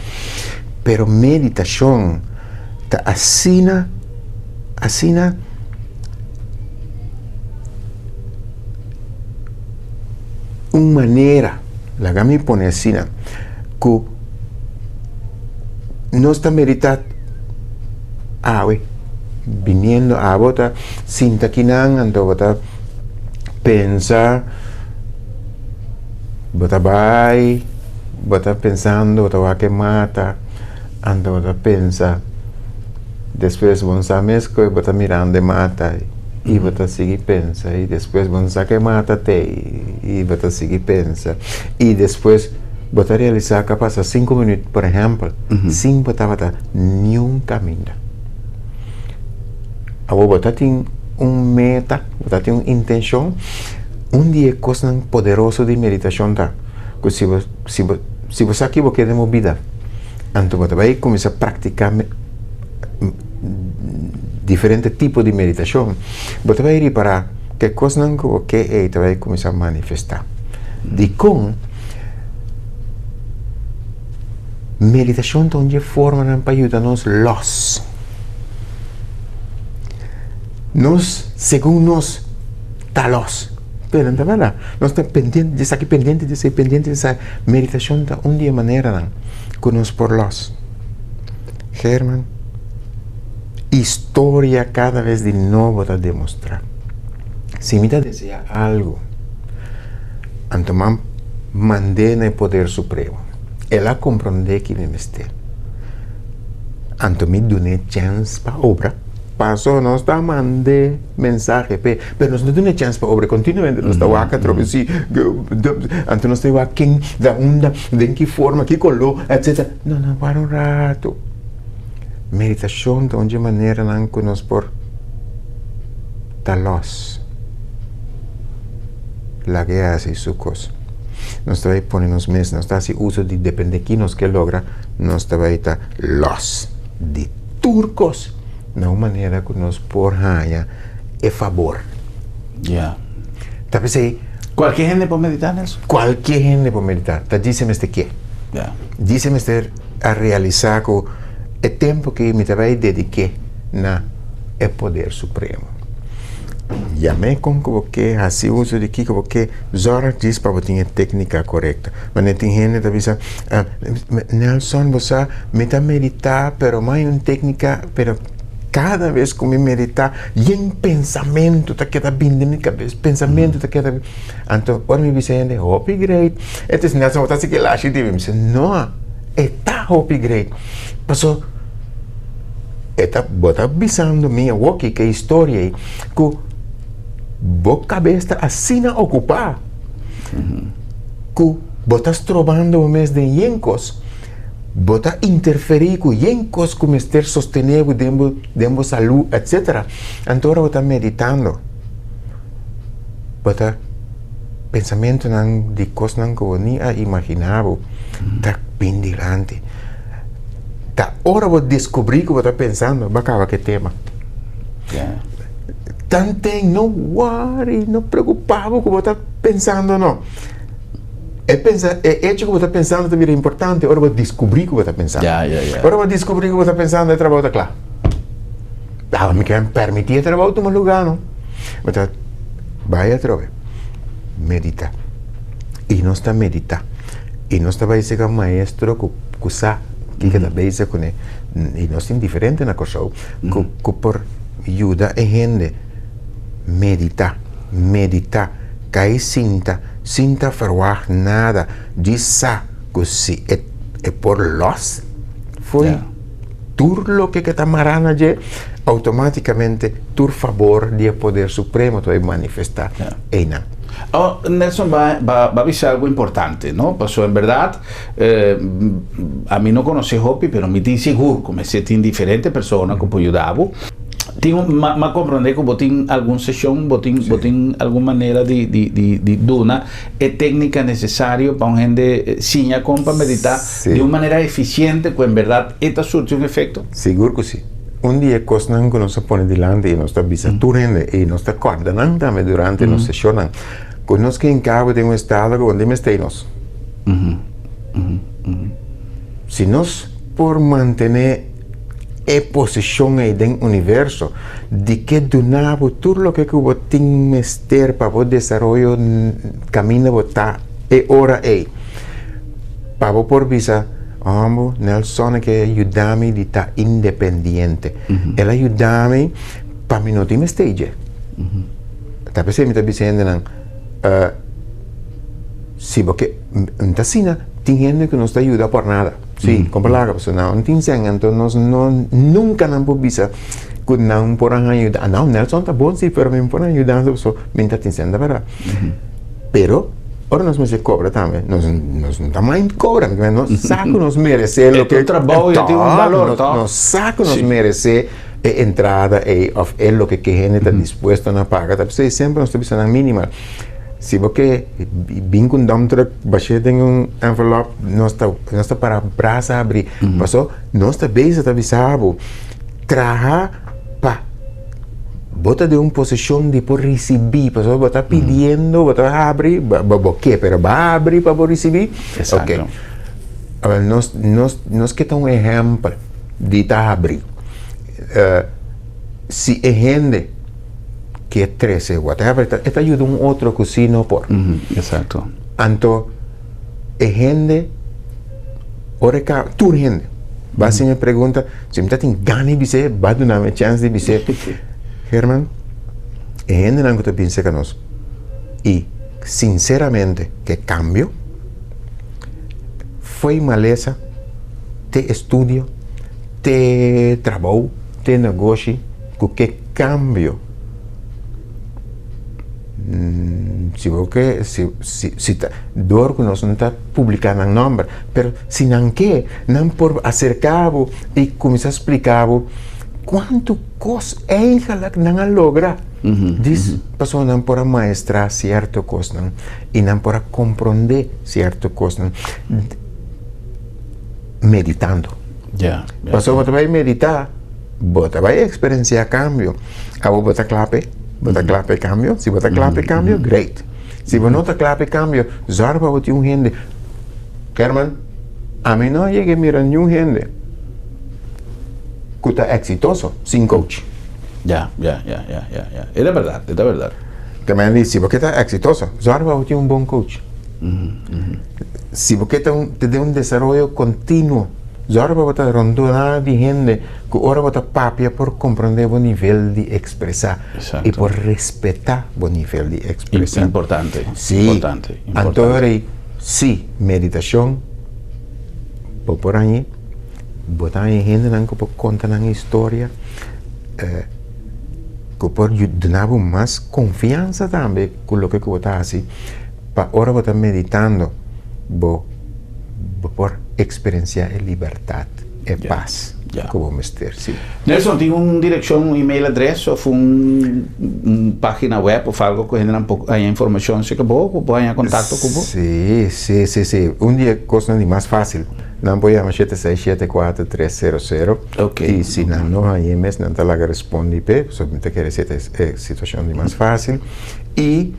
Pero meditashon ta asina, asina un manera, laga mi pone asina, ku Nos ta meditá awe, biniendo abo ta sinta kinan, anto bo ta pensa, bo ta bai, bo ta pensando, bo ta wak e mata, anto bo ta pensa, despues bo no sa mes koe bo ta mirando e mata i bo ta sigui pensa, i despues bo no sa ke mata te i bo ta sigui pensa, i despues bo ta realisá ku a pasa sinku minüt, por ehèmpel, sin bo tabata niun kaminda. Awor bo ta tin un meta, bo ta tin un intenshon. Un di e kosnan poderoso di meditashon ta ku si bo si bo si bo sa ki bo ke den bo bida, anto bo ta bai kuminsá praktiká diferente tipo di meditashon, bo ta bai ripará ku e kosnan ku bo ke ei ta bai kuminsá manifestá. Dikon? Meditashon ta un di e formanan pa yuda nos lòs. Nos, segun nos, ta lòs. Pero no ta bèrdat. Nos ta pendiente di esaki, pendiente di esei, pendiente di esaki. Meditashon ta un di e maneranan ku nos por lòs. German, historia kada bes di nobo ta demostrá, si mi ta deseá algu, anto mi a mand'é na e poder supremo. El a komprondé ki mi mester. Anto mi dun'é chèns pa obra. Paso nos ta mand'é mensahe p'e, pero nos no dun'é chèns pa obra. Kontinuamente nos ta wak atrobe si, anto nos ta wak ken, da unda, den ki forma, ki koló, etsetera. No, no, wara un ratu. Meditashon ta un dje maneranan ku nos por ta lòs. Laga e hasi su kos. Nos ta bai pone nos mes, nos ta hasi uso di depende ki nos ke logra, nos ta bai ta lòs di tur kos na un manera ku nos por haña e fabor. Ya. Ta p'esei. Kualke hende por meditá, Nelson? Kualke hende por meditá. Ta djis e mester ke. Ya. Djis e mester a realisá ku e tempu ki mi ta bai dedik'é na e poder supremo. Yam'é kon ku bo ke, hasi uso di kiko bo ke, zòrg djis pa bo tin e téknika korekto. Manera tin hende ta bisa, Nelson, bo sa, mi ta meditá, pero mi hay un téknika, pero kada bes ku mi meditá, yen pensamentu ta keda bini den mi kabes, pensamentu ta keda bini. Anto ora mi bisa hende, hopi great. E ta bisa, Nelson, bo ta hasi kila ashi di mi. Mi bisa, no, e ta hopi great. Paso e ta, bo ta bisando mi awoki ke historia ei ku bo kabes ta asina okupá ku bo ta strobando bo mes den yen kos, bo ta interferí ku yen kos ku mester sostené bo den bo den bo salú etsetera. Anto ora bo ta meditando bo ta pensamentunan di kosnan ku bo ni a imaginá bo ta bin dilanti. Ta ora bo deskubrí ku bo ta pensando, bo a kaba ku e tema. Tanten no wòri, no preokupá bo ku bo ta pensando no. E pensa, e echo ku bo ta pensando ta bira importante ora bo deskubrí ku bo ta pensando. Ora bo deskubrí ku bo ta pensando e trabou ta kla. Awa mi ke permití e trabou tuma lugá no. Bo ta bai atrobe, meditá. I nos ta meditá. I nos ta bai serka un maestro ku ku sa kiko ta bezig kuné. I nos tin diferente na Kòrsou ku ku por yuda e hende meditá, meditá, kai sinta sin ta ferwagt nada, djis sa ku si e e por lòs fo'i tur loke ke ta mará na dje, outomátikamente tur fabor di e poder supremo ta bai manifestá einan. Awor, Nelson ba ba bisa algo importante, no? Pasobra en berdad ami no conoce hopi, pero mi tin sigur cu mester tin diferente persona cu por yuda bo. Tin un, ma ma comprende cu bo tin algun sesion, bo tin bo tin algun manera di di di di duna e tecnica necesario pa un hende siña con pa medita di un manera eficiente cu en berdad e ta surti un efecto? Sigur cu si. Un di e kosnan ku nos a pone dilanti i nos ta bisa tur hende i nos ta kòrda nan tambe durante nos seshonnan, ku nos ke hinkabo den un estado ku bo no tin mester nos. Si nos por mantené e posishon ei den universo di ke duna bo tur loke ku bo tin mester pa bo desaroyo kaminda bo ta e ora ei, pa bo por bisa. Hombo, Nelson ke yuda mi di ta independiente. El a yuda mi pa mi no tin mester dje. Ta p'esei mi ta bisa hendenan, si bo ke, n ta asina, tin hende ku nos ta yuda por nada. Si, kompra laga, pasobra nan no tin sèn, anto nos no, nunka nan por bisa ku nan por a haña yudansa. No, Nelson ta bon si, pero mi no por haña yudansa pasobra mi no ta tin sèn, ta bèrdat. Pero, ora nos mester kobra tambe, nos nos no ta mind kobra, nos sa ku nos meresé loke. E ta un trabou i e tin un balor, tòg? Nos sa ku nos meresé e entrada ei òf e loke ke hende ta dispuesto na paga. Ta p'esei semper nos ta bisa nan minimal. Si bo ke bin ku un dump truck bash'é den un envelop, nos ta nos ta para brasa abrí. Paso nos ta bezig ta bisa bo traha pa bo ta den un posishon di por risibí, pasobra bo ta pidiendo, bo ta habri, bo ke pero bo a habri pa bo risibí. Exacto. Awor nos nos nos ke ta un ehèmpel di ta habri. Si e hende ke trese whatever e ta yuda un otro ku si no por. Exacto. Anto e hende ora e ka tur hende ba hasi mi pregunta si mi ta tin gana di bis'é ba duna mi e chèns di bis'é Herman e hendenan ku ta bin serka nos i sinseramente ke kambio fo'i malesa te estudio te trabou te negoshi ku ke kambio si bo ke si si si ta dor ku nos no ta publiká nan nòmber pero si nan ke nan por aserká bo i kuminsá splika bo kuantu kos eigenlik nan a logra dis pasobra nan por a maestrá sierto kosnan i nan por a komprondé sierto kosnan meditando pasobra bo ta bai meditá. Bo ta bai eksperensiá kambio. Abo bo ta kla p'e? Bo ta kla p'e kambio? Si bo ta kla p'e kambio, great. Si bo no ta kla p'e kambio, zòrg pa bo tin un hende. Herman, ami no a yega mira niun hende ku ta eksitoso sin coach. Ya, ya, ya, ya, ya, ya. E ta bèrdat, e ta bèrdat. Ta mende di, si bo ke ta eksitoso, zòrg pa bo tin un bon coach. Si bo ke ta un, ta den un desaroyo kontinuo. Zorg pa bo ta rondoná di hende ku ora bo ta papia por komprondé bo nivel di ekspresá i por respetá bo nivel di ekspresá. Importante. Sí. Importante. Anto ora ei, sí, meditashon bo por hañ'é, bo ta haña hendenan ku por konta nan historia, ku por duna bo mas konfiansa tambe ku loke ku bo ta hasi pa ora bo ta meditando bo. Bo por eksperensiá e libertat, e pas ku bo mester. Sí. Nelson, tin un direkshon, un email adres òf un página web òf algo ku hendenan por haña informashon aserka bo, ku por haña kontakto ku bo? Sí, sí, sí, sí. Un di e kosnan di mas fásil, nan por yama 7674300. Ok. I si nan no hañ'é mes, nan ta laga respondi p'e, pasobra mi ta kere si ta e situashon di mas fásil. I.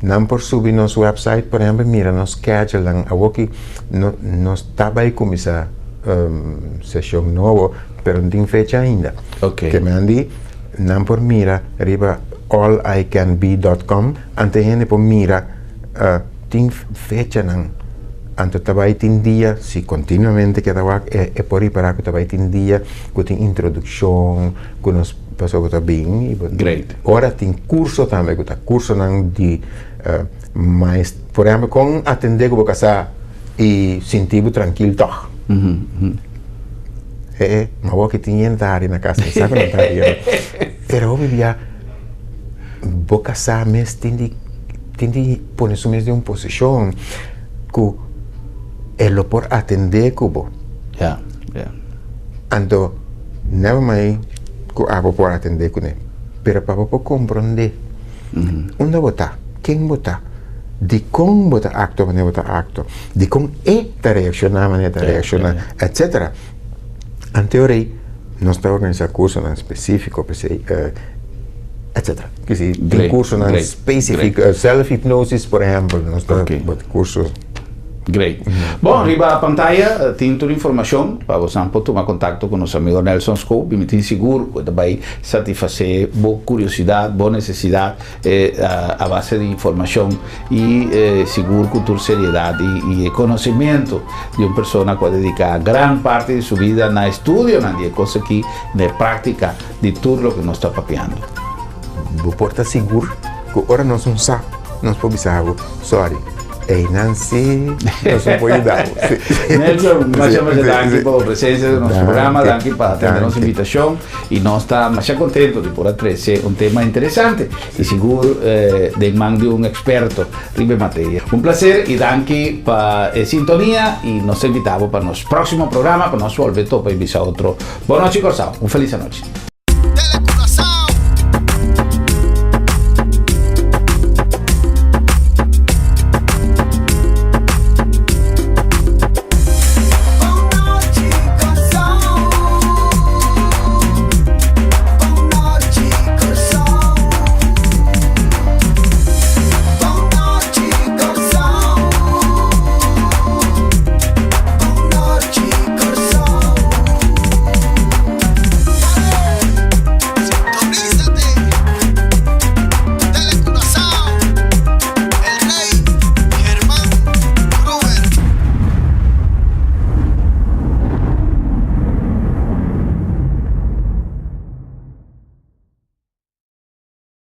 Nan por subi nos website por ehempel mira nos schedule-nan. Awoki no nos ta bai kuminsá seshon nobo pero no tin fecha ainda. Ok. Ke men di nan por mira riba allicanbe dot com anto e hende por mira tin fechanan anto ta bai tin dia si kontinuamente keda wak e por ripará ku ta bai tin dia ku tin introdukshon ku nos Pasobra bo ta bin y bo Great. Ora tin curso tambe cu ta cursonan di maes por ehempel con atende cu bo casa y sinti bo trankil tog. E e ma bo aki tin yende ta hari na casa mi sa cu nan ta hari pero hopi bia bo casa mes tin di tin di pone su mes den un posicion cu e lo por atende cu bo. Ya ya. Anto never mind ku abo por atendé kuné, pero pa bo por komprondé unda bo ta, ken bo ta, dikon bo ta aktua manera bo ta aktua, dikon e ta reakshoná manera e ta reakshoná, etsetera. Ante ora ei nos ta organisá kursonan spesífiko p'esei, etsetera. Kisi tin kursonan spesífiko, self-hipnosis por ehèmpel, nos ta kurso. Great. Bon, riba pantaya tin tur informashon pa bo por tuma kontakto ku nos amigu Nelson Schoop i mi ta sigur ku e ta bai satisfasé bo kuriosidat, bo nesesidat a base di informashon i sigur ku tur seriedat i konosementu di un persona ku a dediká gran parti di su bida na estudio di kos aki, na práktika di tur loke nos ta papiando. Bo por ta sigur ku ora nos no sa, nos por bisa, "Sorry, einan sí, nos no por yuda." Nelson, masha masha danki pa e presensia den nos programa, danki pa atendé nos invitashon i nos ta masha kontentu di por trese un tema interesante i sigur den man di un eksperto riba materia. Un plaser i danki pa e sintonia i nos ta invitá pa nos próksimo programa pa nos bolbe topa i bisa otro. Bon nochi, Kòrsou. Un felis nochi.